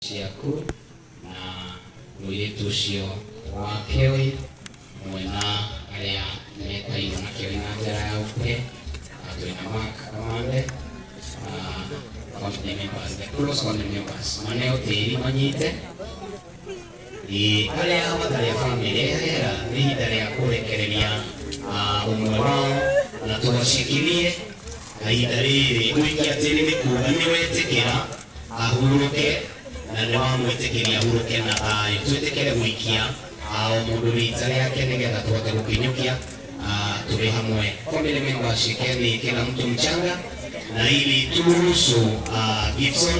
Ciaku na mũirĩtu ũcio wa Kĩoi mwena arĩa metairwo na Kĩoi na njĩra ya ũkuhĩ. Twĩna Mark Kamande, family members, the close family members, maneo tĩri manyite. Ĩĩ, arĩa matarĩ a family ehera, nĩ ihinda rĩa kũrekereria ũmwe wao na tũgacikirie na ihinda rĩrĩ gũikia tĩri nĩ kuga nĩ wetĩkĩra ahurũke na nĩ wamwĩtĩkĩria ahurũke na thayũ. Twĩtĩkĩre gũikia o mũndũ rita rĩake nĩgetha tũhote gũkinyũkia tũrĩ hamwe. Family members, shikeni kila mtu mchanga na ili turuhusu Gibson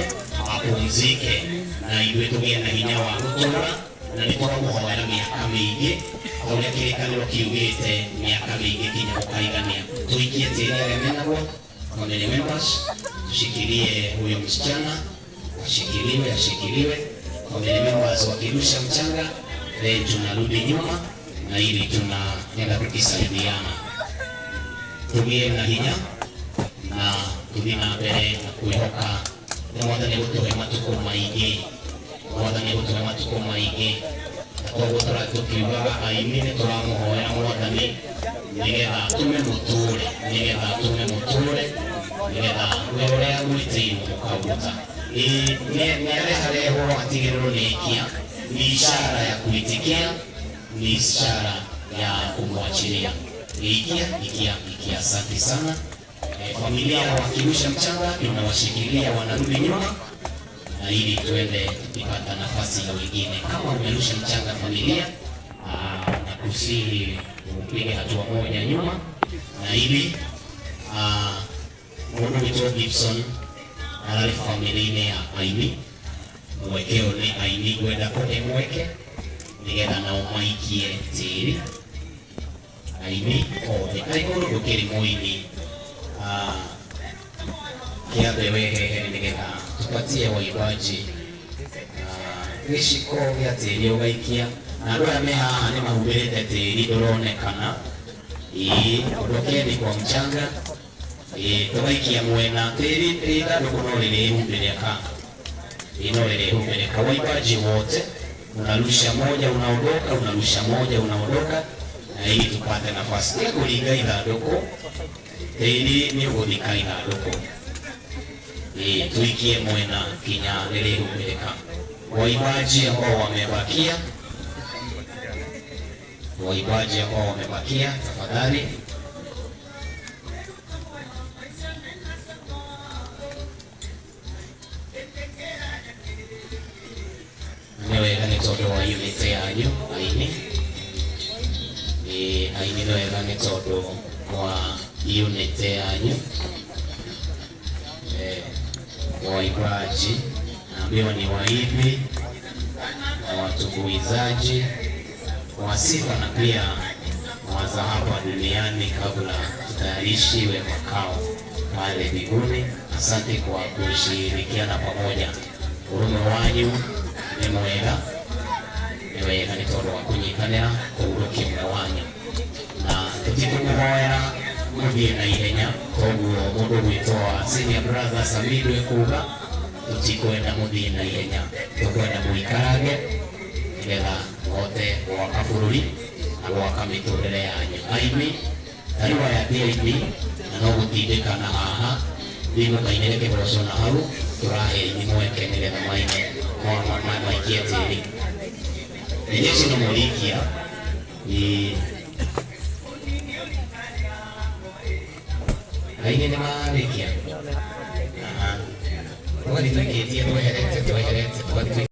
apumzike na ithuĩ tũgĩe na hinya wa gũtũra na nĩ tũramũhoera mĩaka mĩingĩ ta ũrĩa kĩrĩkanĩro kiugĩte, mĩaka mĩingĩ kinya gũkaigania. Tũikie tĩri arĩa menagwo. Family members, tushikilie huyo msichana, ashikiliwe, ashikiliwe. Family members wakirusha mchanga, then tunarudi nyuma na ili tunaenda tukisaidiana, tũgĩe na hinya na tũthiĩ na mbere na kwĩhoka nĩ Mwathani gũtũhe matukũ maingĩ, Mwathani gũtũhe matukũ maingĩ. Na koguo tũkiugaga aini nĩ tũramũhoera Mwathani nĩgetha atũme mũtũre, nĩgetha atũme mũtũre, nĩgetha wĩra ũrĩa mwĩtĩirwo mũkaũruta. Ĩĩ, nĩ areharehwo atigĩrĩrwo nĩ ikia, ni ishara ya kuitikia, ni ishara ya kumwachilia. Ikia, ikia, ikia. Asante sana. Familia wakirusha mchanga tunawashikilia, wanarudi nyuma na ili tuende tukipata nafasi ya wengine. Kama umerusha mchanga familia, na kusihi upige hatua moja nyuma na ili mũndũ witũ Gibson ararĩ family-inĩ ya aini, mweke ũyũ nĩ aini ngwenda kũhe mweke nĩgetha nao maikie tĩri, aini othe. Angĩkorwo ndũkĩrĩ mũini, kĩambe wehehere nĩgetha tupatie waimbaji gĩciko gĩa tĩri ũgaikia, na andũ aya me haha nĩ mahumbĩrĩte tĩri ndũronekana. Ĩĩ, ondokeni kwa mchanga. Ĩĩ, tũgaikia mwena tĩri, ithandũkũ no rĩrĩhumbĩrĩka, ĩĩ, no rĩrĩhumbĩrĩka. Waimbaji wote unarusha moja unaondoka, unarusha moja unaondoka, na ili tupate nafasi ya kũringa ithandũkũ. Tĩri nĩ ũgũthika ithandũkũ. Ĩĩ, tuikie mwena kinya rĩrĩhumbĩrĩka. Waimbaji ambao wamebakia, waimbaji ambao wamebakia, tafadhali. Nĩ wega nĩ tondũ wa unity yanyu aini. Ĩĩ, aini, nĩ wega nĩ tondũ wa unity yanyu. Waimbaji naambiwa ni waimbi na watumbuizaji wa sifa na pia wa za hapa duniani kabla tutayarishiwe makao pale mbinguni. Asante kwa kushirikiana pamoja. Ũrũmwe wanyu nĩ mwega, nĩ wega nĩ tondũ wa kũnyitanĩra kũhurũkia ũmwe wanyu, na tũtikũmũhoera mũthiĩ na ihenya. Koguo mũndũ gwĩtwo wa senior brother Samidu ekuga tũtikwenda mũthiĩ na ihenya, tũkwenda mũikarange nĩgetha mũhote gwaka bũrũri na gwaka mĩtũrĩre yanyu. Aini, tarĩu aya ti aini na no gũtindĩkana haha, thiĩ mũkainĩre kĩgoco na hau tũrahe aini mweke nĩgetha maine maikie tĩri. Ningĩ ici no mũrikia. Ĩĩ, aini nĩ marĩkia. Aha. Tũgathiĩ tũikĩtie, tweherete, tweherete, tũgathiĩ.